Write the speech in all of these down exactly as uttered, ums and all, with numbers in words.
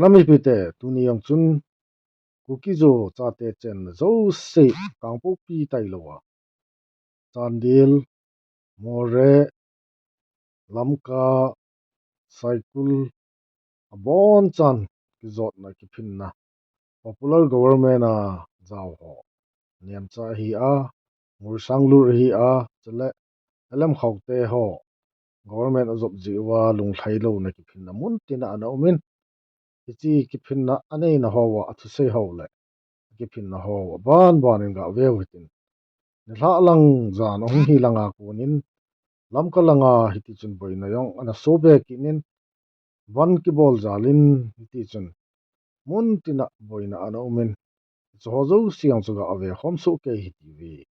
Amipite, tuni jong chun Kuki-Zo chate chenna jouse Kangpokpi tailou a, Chandel, Moreh, Lamka, Saikul, abonchan kijotna kiphinna popular government a jao ho, Nemcha ahi a, Mursanglur ahi a, chule L M Khaute ho government ajop jeh uva lunglhai louna kiphinna mun tina ana umin, hiche kiphinna aneina hoa athusei ho le kiphinna ho abanbanin gaveu hitin. Nilhah lang jan ahung hi langa konin Lamka langa hitichun boina jong ana sohbe kit in, van kibol jalin hitichun mun tina boina ana umin, hiche ho jouse jong chu gave khom soh kei hitiuve.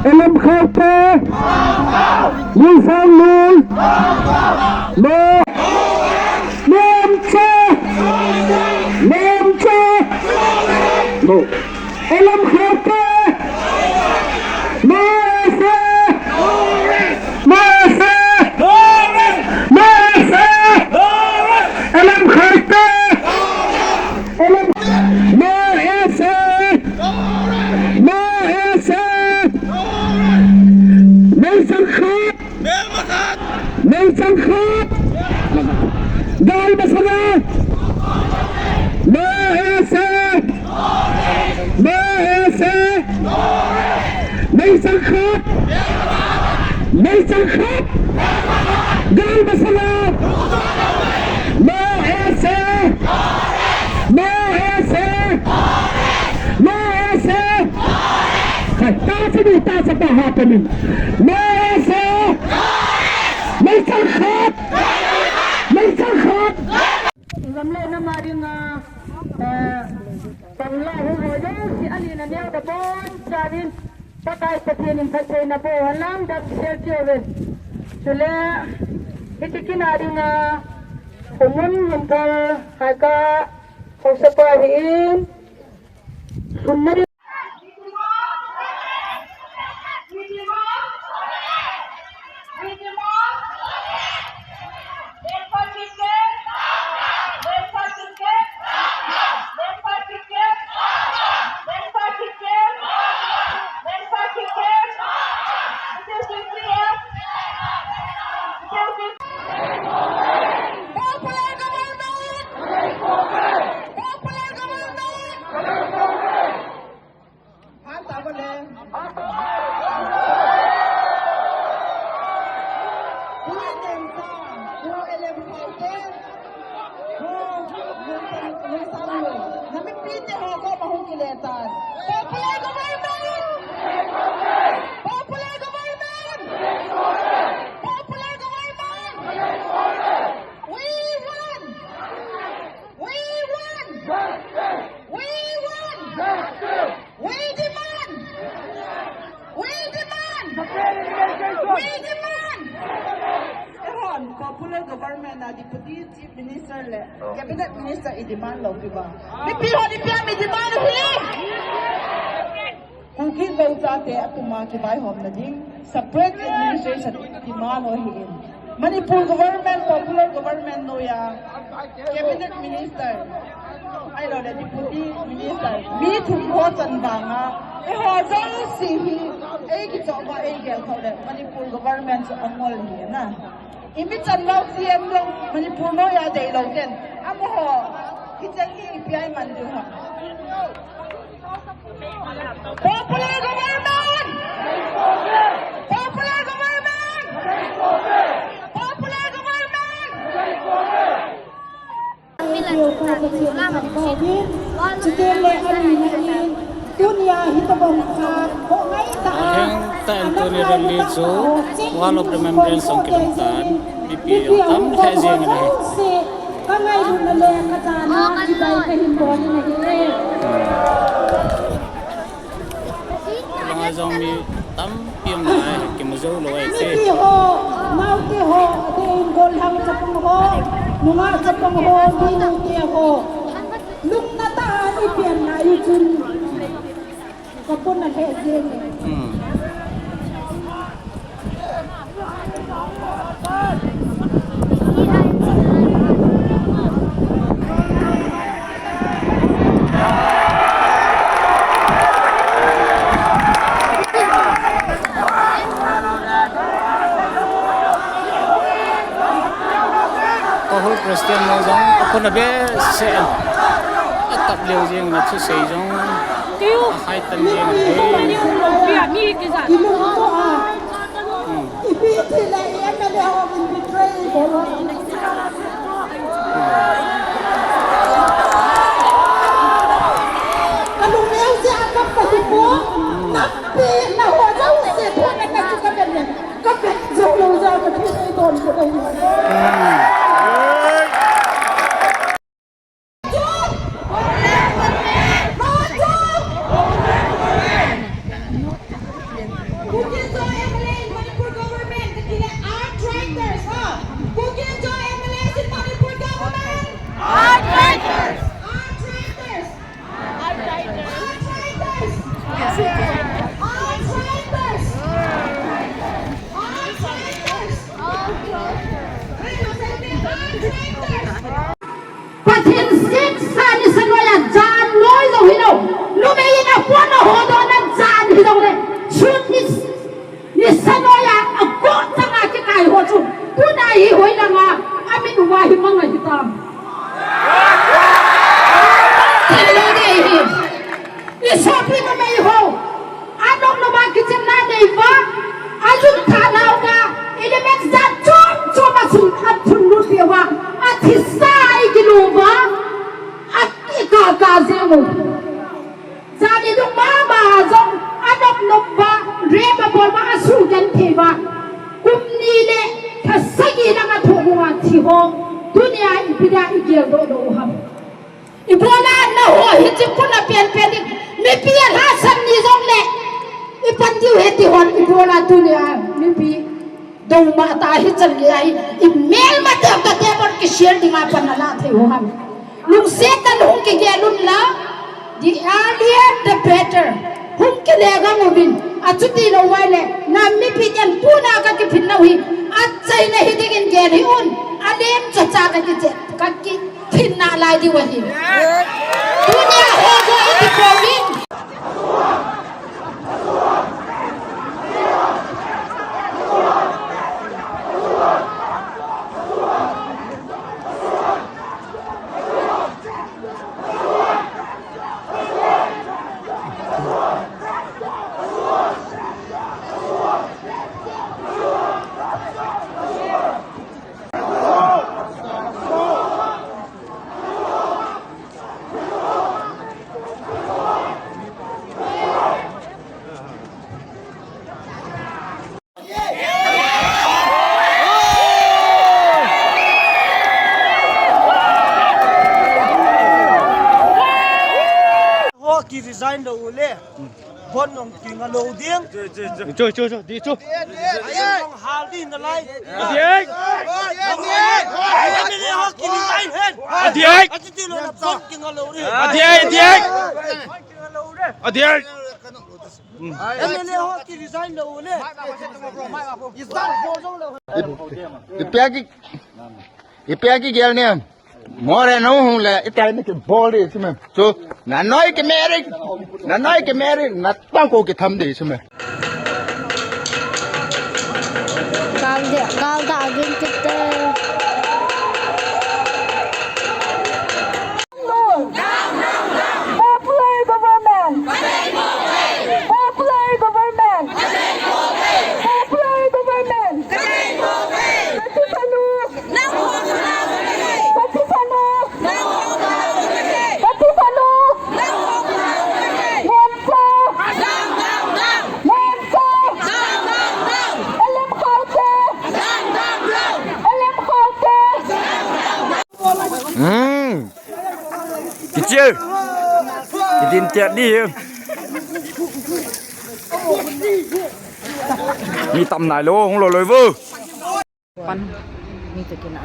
L M Khaute, Mursanglur, no, Nemcha, Nemcha, no, L M Khaute, no, SA, no, SA, no, SA, L M Khaute, L M, no, SA, No SA! Meisang khat! Meisang khat! Gal masanga! No SA! No SA! Meisang khat! Meisang khat! Gal masanga! No SA! No SA! No SA! Hai, ta sa ni, ta sa pa happening. No SA! Meisang khat! Meisang khat! Lam le nam a dinga, eh, Bangla ho ho jouse alina neo da bon chanin, Pakai Pathen in phattheina boh hen lang, damsel cheh uvin. Chule, hiti kin a dinga, Khomun Lhumphal Haikap haosapa ahin, sumna ding Popular government! Popular government! Hanta bole. Pu Nemcha, Pu L M Khaute, Pu Lungsang, Lungsanglu. Namipi te ho koma hung kile tan. Popular government! Popular government! Popular government! We want! We want! We want! We demand! We demand! We demand! Ehon, popular government a Deputy Chief Minister le Cabinet Minister i demand lou pi ba. Mipi hon ipi a mi demand u hile? Kuki-Zo chate atum a kivaihomna ding separate administration i demand u ahin. Manipur government, popular government noiya Cabinet Minister, ahilouleh Deputy Minister, mi thum ho chan vanga, eiho jouse hi, ei kichoh uva, ei gel khah uleh, Manipur government chu angol hi na. Imi chan lou C M lou, Manipur noiya deilou ten. Amaho, hicheng hi ipi a iman diu ham. Popular government! Popular government! Popular government! Chuteng le ani na in, Tunia hitobang khat, ho ngai ta a. Aheng ta in tuni rally chu Wall of Remembrance hung kilhung tan, mipi jong tam lheh jeng in ahi. Ka ngailutna le ka chana chibai ka hin bol in ahi. Langa jong mi tampi um nalai, kimu jou lou ahi. Mipi ho, naote ho, ate in gollhang chapang ho, nungah chapang ho, minu te ho. Lupna tah a i pian nai chun. Ka pon a lheh jeng e. Hmm. Ka hol Christian ho jong, a khun a be se. A tap leu jeng na thusei jong. Tiu. A hai tan jeng na. Tiu, tiu, tiu, tiu, tiu. Hmm. Ka lungneo jeh a ka pati po. Tampi na ho jouse thona ka chu ka ven le. Ka ven jou lou jeh a ka thi nei ton ka dei. Who can join M L A in Manipur government? Katile, are traitors, ha? Who can join M L As in Manipur government? Are traitors! Are traitors! Are traitors! Are traitors! Are traitors! Pathen sengsa nisa noiya jan loi jong hilou. Numei in apon a hodoh na jan hijongle. Chun ni, nisa noiya akoh changa kikai ho chu. Tuna hi hoilanga amin uva hi mang ahi tam. Thil lou ding ahi. I sopi numei ho, anop nop a kichepna nei uva, ajun thah na uva, i limit jat chom chom a sun a thun lut peh uva, athisa i kilu uva, a i kaka jeng u. Jani lung mama jong, anop nop uva, rape abol uva, asugenthei uva. Kum ni le lha sagi lang a thoh uva thi ho, tunia ipi dia i geldoh lou u ham. Ibola naho hiche pon a penpen ding, mipi alhahsam ni jongle, ipan diu ahi ti hon, ibola tunia mipi dongma ta hichan gei ahi, imelmate tobang kisel dinga pan nalah thei u ham. Lungset tah in hung kigel un la, the earlier the better. Hung kile gang uvin, achuti lou uva le, nam mipi ten tuna kakiphin nau hi, achaina hiding in gel hih un, alem chacha kakiche, kaki Thinna lai diu ahi. Tunia ho go i ti pouvin. Ho ki resign lou le. Bon nong kinga lou ding. Chu, chu, chu, di chu. Nong hal di nalai. Adiai. M L A ho ki resign hen. Adiai. Ati ti lou na bon kinga lou ding. Adiai, adiai. Adiai. M L A ho ki resign lou le. Ipi a ki, ipi a ki gel ne. More no hung le, itai ni kibol di chu me. Chu, nanoi kimeri, nanoi kimeri, natong ko kitham di chu me. Kal de, kal da agin kite. Popular government. Popular government. Popular government. Patsanu. Patsanu. Patsanu. Patsanu. Kichil. Kidin tiat di. Mi tam nai lou, hung lou lou vo. Pan.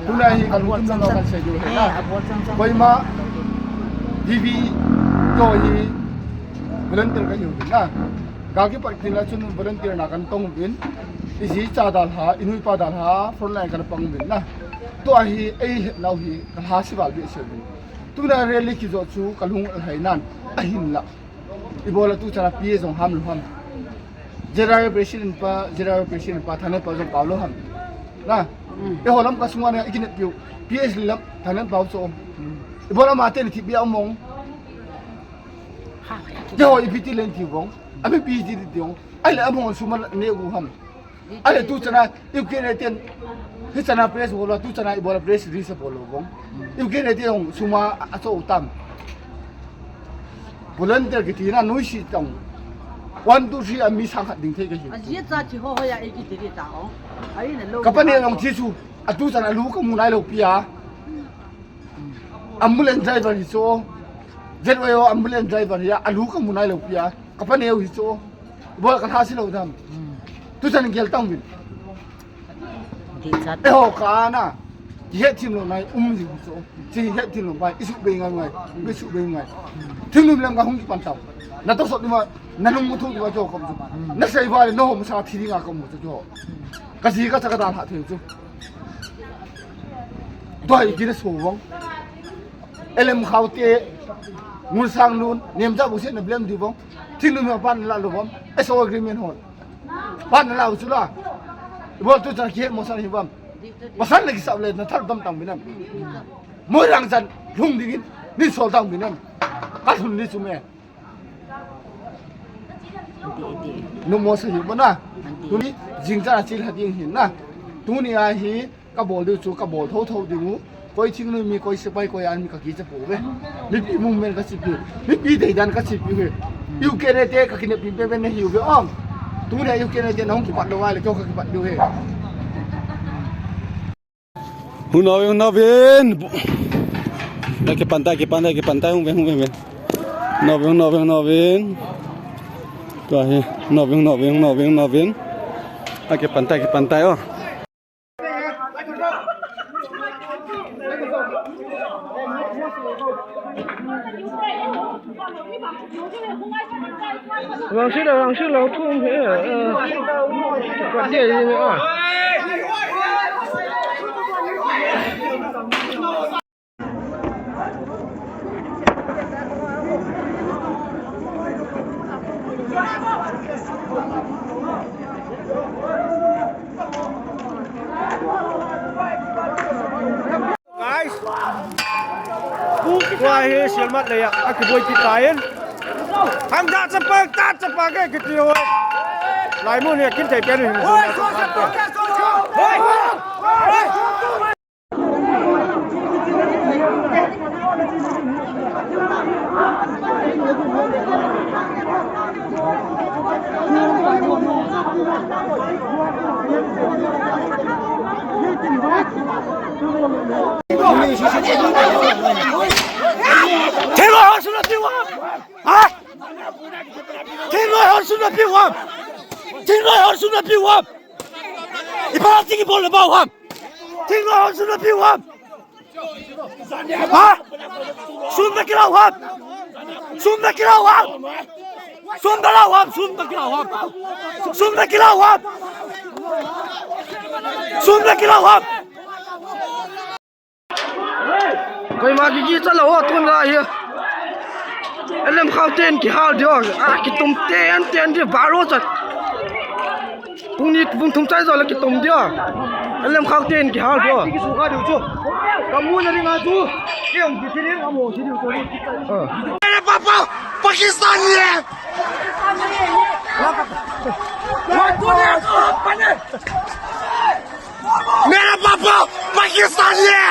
Tuna hi kan hung tum lo kan sei diu hi na. Koima D V to hi volunteer ka hiu na. Ka kipat kit na chun volunteer na kan tong uvin. I ji cha dalha, i nu i pa dalha, front line kan pang uvin na. Tua hi ei het nau hi kan ha si val be se uvin. Tuna rally kijo chu ka lung alhai nan ahin la. Ibola tu chana P A jong ham lou ham. General President pa, General President pa, Thane pa jong pao lou ham. Na, e ho lam ka sunga na ikin piu. P S lam, Thane pao so. Ibola ma te ni thi bia mong. Ke ho ipiti len ti vong. Ami piti ti vong. Ai le among suma ne gu ham. Ale tu chana, U K na ten, hi chana press bol, tu chana ibola press release bol lo vong. U K na ten suma a cho tam. Volunteer kiti na noi si tong. One, two, three, a mi sang khat ding thei ka hi. A ji cha chi ho ho ya e kiti ri ta o. Ai na lo. Ka pa ne long chi su, a tu chana lu ka mu nai lo pia. Ambulance driver hi chu. Z Y O ambulance driver hi a, a lu ka mu nai lo pia. Ka pa neo hi chu. Bol ka tha si lo dam. Tu chan gel tang vin. Di chat. E ho ka na. Ki het thim lo nai um ji hi chu. Chi het thim lo bai. Isu be ngai ngai. Be su be ngai. Thim lum lam ka hung ki pan tau. Na to so di ma. Na lung mu thu di ma cho ka mu. Na sei ba le no mu sa thi di nga ka mu chu. Ka ji ka cha ka dan ha thim chu. Doi kina so vong. L M Khaute, Ngulsanglun, Nemcha Bungset na blame di vong. Thingnoi mi pan la lo vong. S O agreement hon. Pan la u chula. Bol tu chan ki mo san hi vong. Pasan le ki sab le na thal dam tang binam. Moirang chan lhung dingin. Ni sol tang binam. Ka thun ni chu me. Ante, ante. Numo sa hi bona. Ante. Tuni jingcha chil ha ding hin na. Tuni a hi ka bol diu chu ka bol tho tho ding u. Koi thingnoi mi, koi sepai, koi army ka kicha pou ve. Mipi movement ka chi piu. Mipi deidan ka chi piu ve. U K na te ka kine pin pe ve na hiu ve ong. Tuni a U K na te na hung kipat lo vai le kyo ka kipat diu ve. Hung nau vin, hung nau vin. Aki pantai, aki pantai, aki pantai, hung vin, hung vin, hung vin. Nau vin, hung nau vin, hung nau vin. Tua hi, nau vin, hung nau vin, hung nau vin, hung nau vin. Aki pantai, aki pantai, oh. Vangset la, vangset la, thum he, eh, ka dia ni a. Guys, tua hi Sielmat lei a, akiboi kit tai. Thangja chapa, ta chapa ke kiti ho. Lai mun hi kin thei pen hi. Hoi, hoi, hoi. Thingnoi ho sum na piu ham! Ha? Thingnoi ho sum na piu ham! Thingnoi ho sum na piu ham! Ipi ti kibol na bou ham! Thingnoi ho sum na piu ham! Ha? Sum na kilah u ham! Sum na kilah u ham! Sum na lah u ham! Sum na kilah u ham! Sum na kilah u ham! Sum na kilah u ham! Koima kikicha lou o tun la hi. L M Khaute'n kihal diu. A kitum ten ten di baro chat. Pung ni pung thum chai jo la kitum diu. L M Khaute'n kihal diu. Ki su kha diu chu. Ka mu na ring a chu. Ki ong ki thi ring a mo thi diu chu. मेरे पापा पाकिस्तानी है। मेरा पापा पाकिस्तानी है।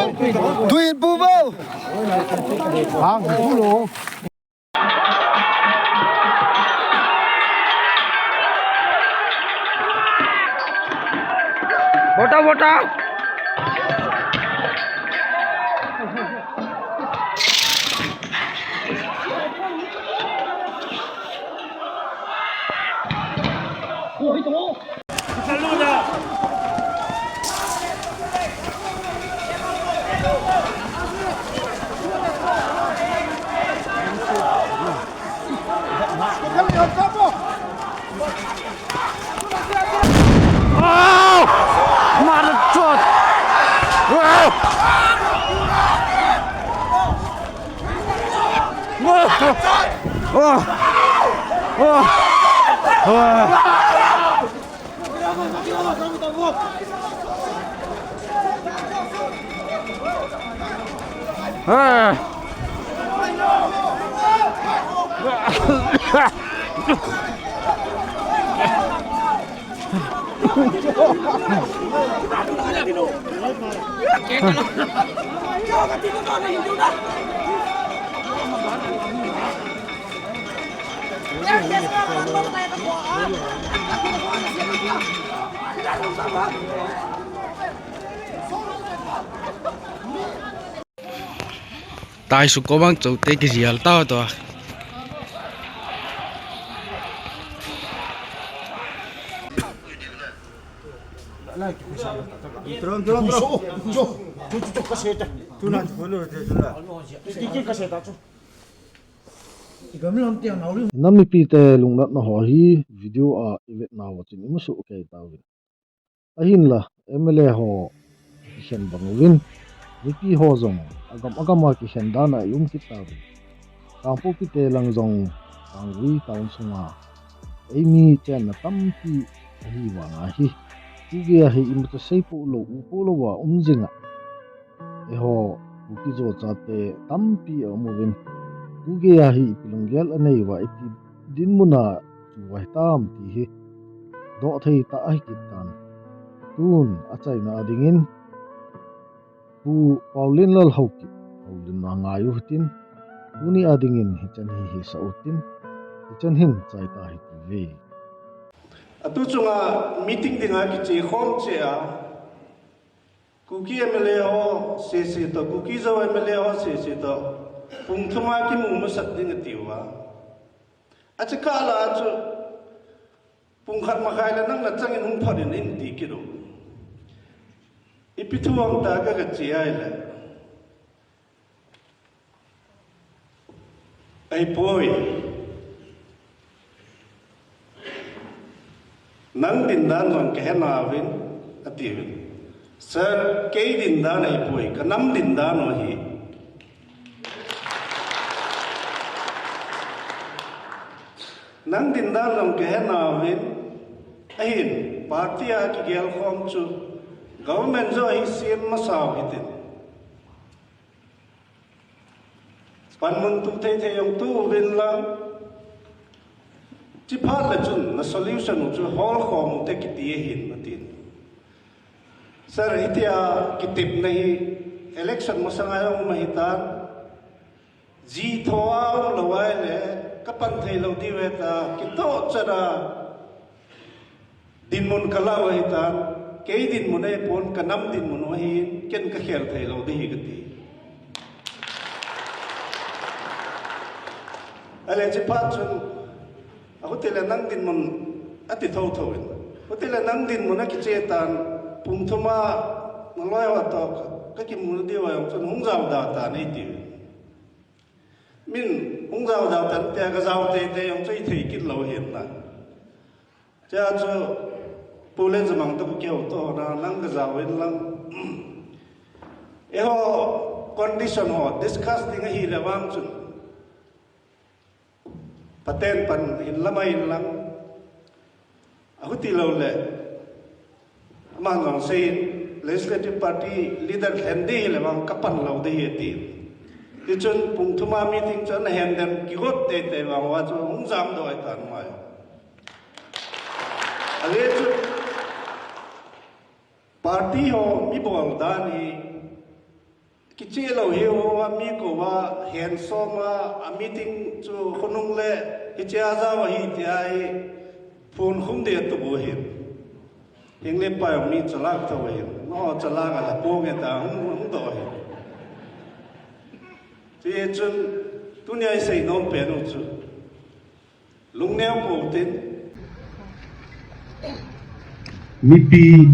Tuin pu vo. Ang pu lo. Bota, bota. Taisu komang chote kijel tao to. Nam mipite lungnatna ho hi video a ivetnau chun imusuh kei tauvin. Ahinla, M L A ho kikhen bang uvin, mipi ho jong agam agam a kikhen dan a i um kit tauvin. Kangpokpi te lang jong Kanggui town sunga eimi chenna tampi ahi vanga hi, tugei a hi imacha sei poh lou, u poh lou a um jinga eiho Kuki-Zo chate tampi aum uvin. Tugei a hi ipi lunggel anei uva, iti dinmun a chu uva hitam ti hi doh thei tah ahi kit tan. Tun achaina dingin Pu Paulinlal Haokip houlimna ngai u hitin, tuni a dingin hichan hi hisah utin, hichan hin chai ta hitiuve. Atu chunga meeting dinga kiche khom cheh a, Kuki M L A ho sese toh, Kuki Zo M L A ho sese toh, pung thum a kimu masat ding ati uva. Ache kah lah a chu, pung khat makhai le nang nachang in hung phot in, in ti kit u. Ipi thu ham tia ka, ka che a ahile, "Ahipoi. Nang dindan jong ka he nauvin," ati uvin. "Sir, kei dindan ahipoi, ka nam dindan u ahi. Nang dindan jong ka he nauvin, ahin, party a kigel khom chu, government jong hi sem masa u hitin. Panmun tuh thei thei jong tuh uvin lang, chuphat le chun na solution u chu hol khom u te kiti ahin," atin. Sir, hitia kitepna hi election masanga jong um ahitan, ji tho a um lou ahile ka pan thei lou diu ve tia kitoh chan a dinmun ka la u ahitan, kei dinmun ahipon, ka nam dinmun u ahin, ken ka khel thei lou ding ahi kati. Ahile chuphat chun, "Ahiti le nang dinmun," ati thotho in. "Ahiti le nang dinmun akiche tan, pung thum a naloi ho toh ka kimu na diu a jong chun hung jao da tan," ati. Min hung jao da tan tia ka jao teitei jong chu i thei kit lou ahin na. Chea chu Pu Lenjamang toh ka kihou toh na, nang ka jao in lang, eiho condition ho discuss ding ahile vang chun, paten pan in lam a in lang, ahiti lou le, aman jong seiyin, legislative party leader lhen ding hile vang ka pan lou ding ahi ati. Tichun pung thum a meeting chu ana hen den kigot teitei vang uva chu hung jamdoh ahitan mai. Ahile chu party ho mi bol dan hi kiche lou hiu a, mi kou a hen som a, a meeting chu khonung le hichea jao ahi tia hi phone khum ding atup u ahin. Hing le pai mi chalak tho ahin. No chalak a la pong e ta hung, hung doh ahin. Tichun tunia i seinom pen u chu, lungneo pou tin, mipi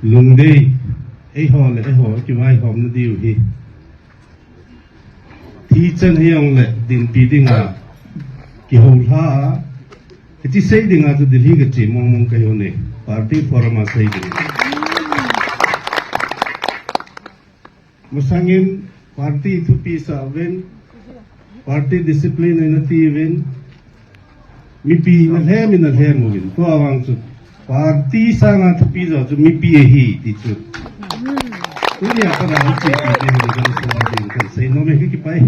lungdei, eiho le eiho kivaihomna diu hi, thi chan hijongle dinpi dinga kihoulha a, hiche sei dinga chu Delhi kache mong mong kahiu ne, party forum a sei ding. Masangin party thupi sah uvin, party discipline in ati uvin, mipi nalhem in nalhem uvin. Tua vang chu party sanga thupi jo chu mipi ahi ti chu. Tunia pat a hiche ti ti hung kan seinom e, ka kipai.